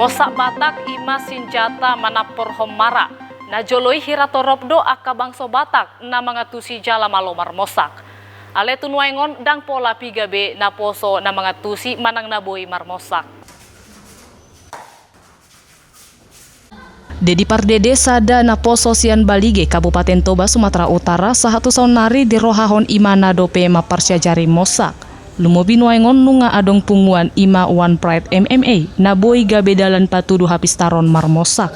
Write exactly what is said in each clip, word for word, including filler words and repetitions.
Mosak Batak i ma sinjata manamporhon mara. Na jolo i hira torop do angka bangso Batak na mangantusi jala malo marmosak. Alai tu nuaeng on ndang pola piga be naposo na mangantusi manang na boi marmosak. Dedi Pardede, sada naposo sian Balige, Kabupaten Toba, Sumatera Utara, sahat tu saonnari dirohahon i ma na dope mamparsiajari mosak. Lumobi nuaeng on nunga adong punguan i ma One Pride M M A na boi gabe dalan patudu hapistaron marmosak.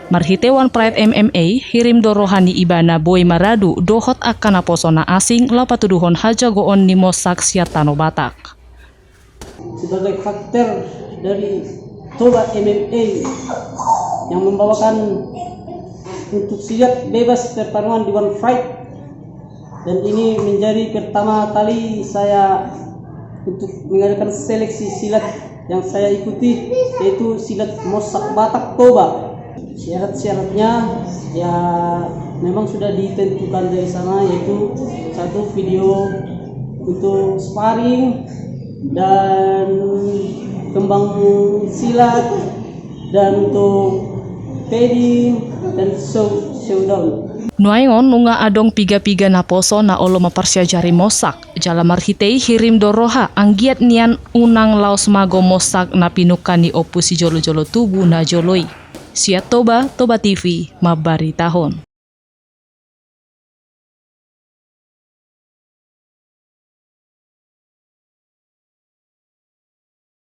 Marhite One Pride M M A, hirim do roha ni ibana boi maradu dohot angka naposo na asing laho patuduhon hajagoon ni mosak sian tano Batak. Sebagai founder dari Toba M M A yang membawakan untuk silat bebas pertarungan di One Pride. Dan ini menjadi pertama kali saya untuk mengadakan seleksi silat yang saya ikuti, yaitu silat Mosak Batak Toba. Syarat-syaratnya ya memang sudah ditentukan dari sana, yaitu satu video untuk sparring dan kembang silat dan untuk padding dan show, showdown. Nuaeng on nunga adong piga-piga naposo na olo mamparsiajari mosak, jala marhite i hirim do roha anggiat nian unang laos mago mosak na pinungka ni ompu sijolo-jolo tubu na jolo i. Sian Toba, Toba T V, mambaritahon.